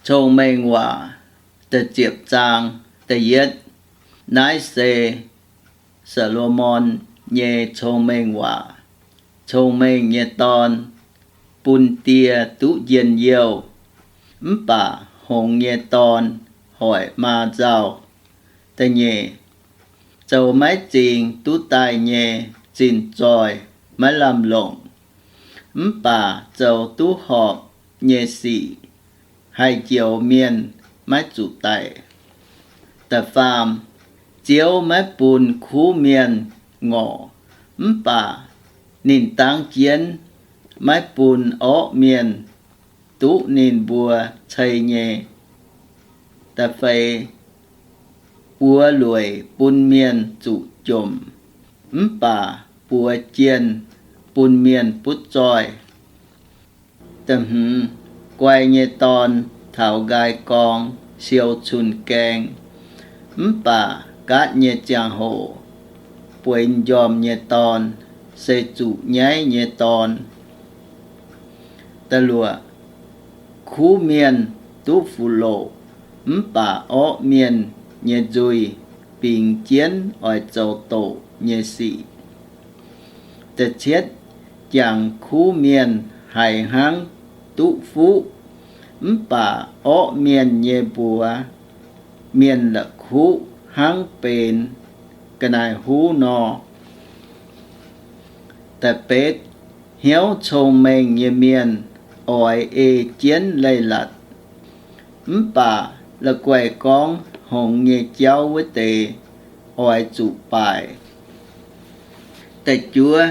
Cong-Mengh Waac da'ziepc zaang da'yietv. Naaiv se Saa^lo^morn nyei cong-mengh waac. Cong-mengh nyei dorn bun die duqv njien-youh, mv baac hngongx nyei dorn hoic maa nzauh. Da'nyeic, zoux maiv zingx duqv daaih nyei zinh zoih maiv lamh longc, mv baac zoux duqv horpc nyei sic haih njoux mienh maiv zuqc daic. Da'faam, Ziouv maiv bun kuv mienh ngorc, mv baac ninh dangv jienv maiv bun orqv mienh duqv ninh mbuo cei nyei. Da'feix, buoz lueic bun mienh zuqc jomc, mv baac buoz jienh bun mienh butv zoih. Da'hmz, guai nyei dorn taux nqaai gorng siou cun-gaeng, mv baac gaatv nyei ziangh hoc bueix m'njormh nyei dorn se zuqc nyaiv nyei dorn. Da'luoqc, kuv mienh duqv fuqv-loqc, mv baac orqv mienh nyei nzuih bingx jienv oix zoux doqc nyei sic. Da'cietv, jangx kuv mienh haiz hnangv duqv fuqv, mv baac orqv mienh nyei mbuox mienh la'kuqv hnangv benx ga'naaiv-huv nor. Da'betv, hnyouv cong-mengh nyei mienh oix ei jienv leiz-latc, mv baac la'guaih gorngv hngongx nyei jauv wuov deix oix zuqc baaic. Da'juov,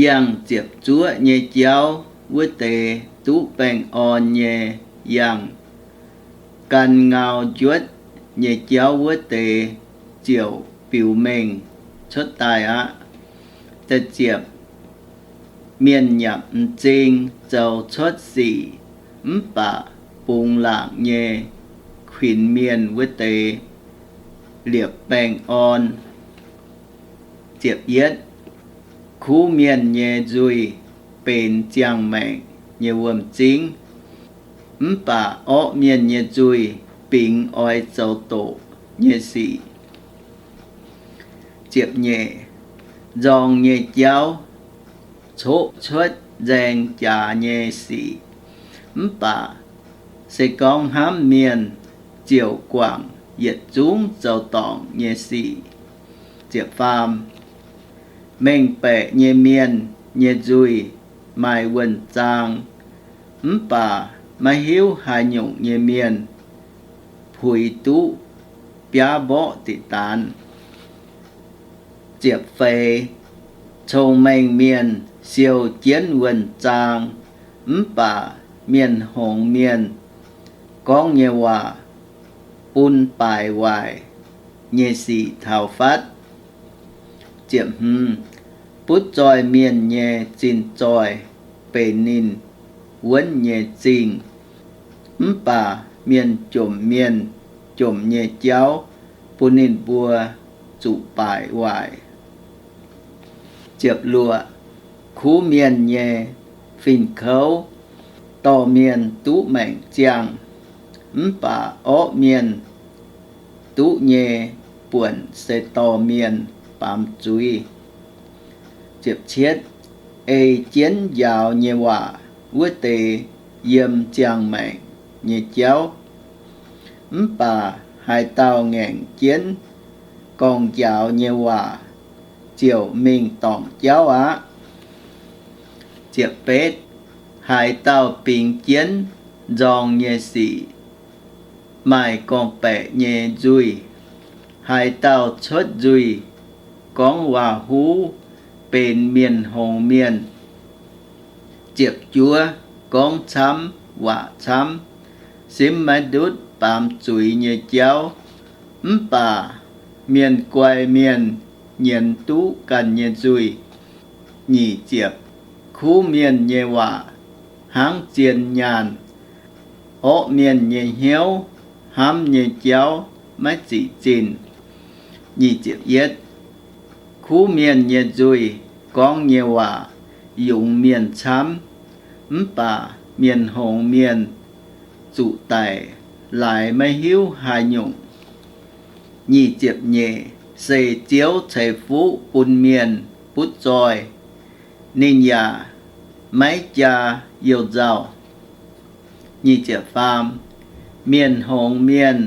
yangh ziepc zuoqv nyei jauv wuov deix duqv baengh orn nyei, yangh gan ngau njuotv nyei jauv wuov deix ziouc biux mengh cuotv daaih aqv. Da'ziepc, mienh nyanc m'zing zoux cuotv sic mv baac bungx laangc nyei kuinx mienh wuov deix liepc baengh orn. Ziepc yietv, kuv mienh nyei nzuih benx ziangh maengc nyei wuom-zingv, mv baac orqv mienh nyei nzuih bingx oix zoux doqc nyei sic. Ziepc nyeic, nzorng nyei jauv coqv cuotv nzaeng jaax nyei sic, mv baac se gorngv hnamv mienh ziouc guangc yietc zungv zoux dorngc nyei sic. Ziepc faam, mengh baeqc nyei mienh nyei nzuih maaih wuonh zaang, mv baac maiv hiuv haaix nyungc nyei mienh puix duqv biaav mborqv diqc daanz. Ziepc feix, cong-mengh mienh siou jienv wuonh zaang, mv baac mienh hngongx mienh gorngv nyei waac bun baaic waaic nyei sic taux fatv. Ziepc hmz, butv zoih mienh nyei zinh zoih benx ninh wuonv nyei zingh, mv baac mienh jomc mienh jomc nyei jauv bun ninh mbuo zuqc baaic waaic. Ziepc luoqc, kuv mienh nyei fin-kouv dorh mienh duqv maengc ziangh, mv baac orqv mienh duqv nyei buonc se dorh mienh baamz zuiz. Ziepc cietv, ei jienv njaaux nyei waac wuov deix yiem ziangh maengc nyei jauv, mv baac haaix dauh ngaengc jienv gorngv-njaaux nyei waac ziouc mingh dorngc jauv aqv. Ziepc betv, haaix dauh bingx jienv nzorng nyei sic maaih gorngv-baeqc nyei nzuih. Haaix dauh cuotv nzuih, gorngv waac-huv benx mienh hngongx mienh. Ziepc juov, gorngv camv waac camv, simv maiv ndutv baamz zuiz nyei jauv, mv baac mienh guai mienh nyienz duqv ganh nyei nzuih. Nyic ziepc, kuv mienh nyei waac hnangv zien nyaanh, orqv mienh nyei hnyouv hnamv nyei jauv maiv zic zinh. Nyic ziepc yietv, kuv mienh nyei nzuih gorngv nyei waac yungz mienh camv, mv baac mienh hngongx mienh zuqc daic laaix maiv hiuv haaix nyungc. Nyic ziepc nyeic, se Ziouv ceix fuqv bun mienh butv zoih, ninh yaac maiv jaa youh nzauh. Nyic ziepc faam, mienh hngongx mienh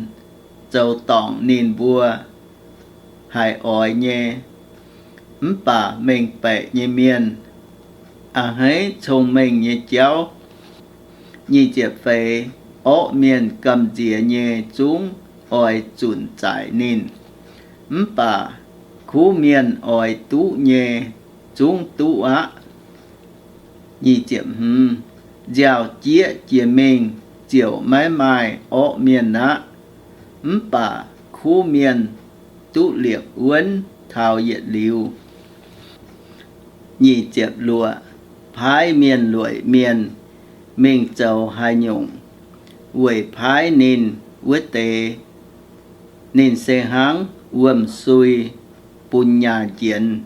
zoux dorngc ninh mbuo haiz oix nyei, mv baac mengh baeqc nyei mienh a'hneiv cong-mengh nyei jauv. Nyic ziepc feix, orqv mienh gamh nziex nyei zungv oix zunc zaaic ninh, mv baac kuv mienh oix duqv nyei zungv duqv aqv. Nyic ziepc hmz, nziaaux-jieqv jiex mingh ziouc maiv maaih orqv mienh aqv, mv baac kuv mienh duqv liepc wuonv taux yietc liuz. Nyic ziepc luoqc, paaiv mienh lueic mienh mingh zoux haaix nyungc weic paaiv ninh wuov deix, ninh se hnangv wuom-sui bun nyaah njienx,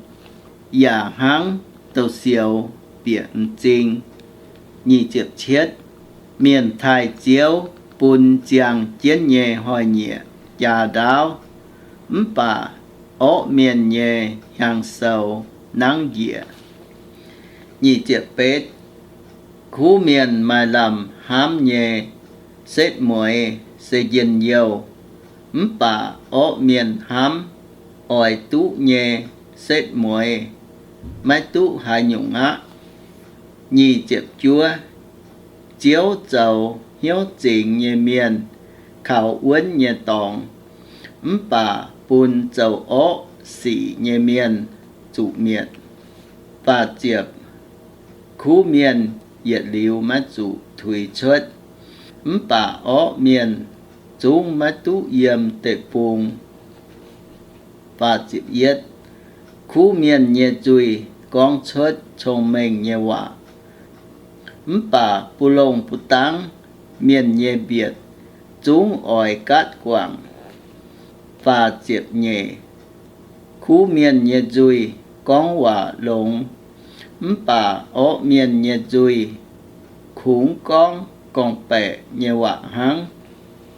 yaac hnangv douz-sioux bieqc m'zing. Nyic ziepc cietv, mienh taaih Ziouv bun ziangh jienv nyei hnoi-nyieqc jaa ndaauv, mv baac orqv mienh nyei hnyangx-sou nangv njiec. Nyic ziepc betv, kuv mienh maaih lamh hnamv nyei setv mueiz se njien-youh, mv baac orqv mienh hnamv oix duqv nyei setv mueiz maiv duqv haaix nyungc aqv. Nyic ziepc juov, Ziouv zoux hnyouv zingx nyei mienh kaux wuonv nyei dorngx, mv baac bun zoux orqv sic nyei mienh zuqc mietc. Faah ziepc, kuv mienh yietc liuz maiv zuqc tuix cuotv, mv baac orqv mienh zungv maiv duqv yiem deic-bung. Faah ziepc yietv, kuv mienh nyei nzuih gorngv cuotv cong-mengh nyei waac, mv baac bu longh bu dangv mienh nyei mbietc zungv oix gaatv guangc. Faah ziepc nyeic, kuv mienh nyei nzuih gorngv waac longx, mv baac orqv mienh nyei nzuih kungx gorngv gorngv-baeqc nyei waac hnangv.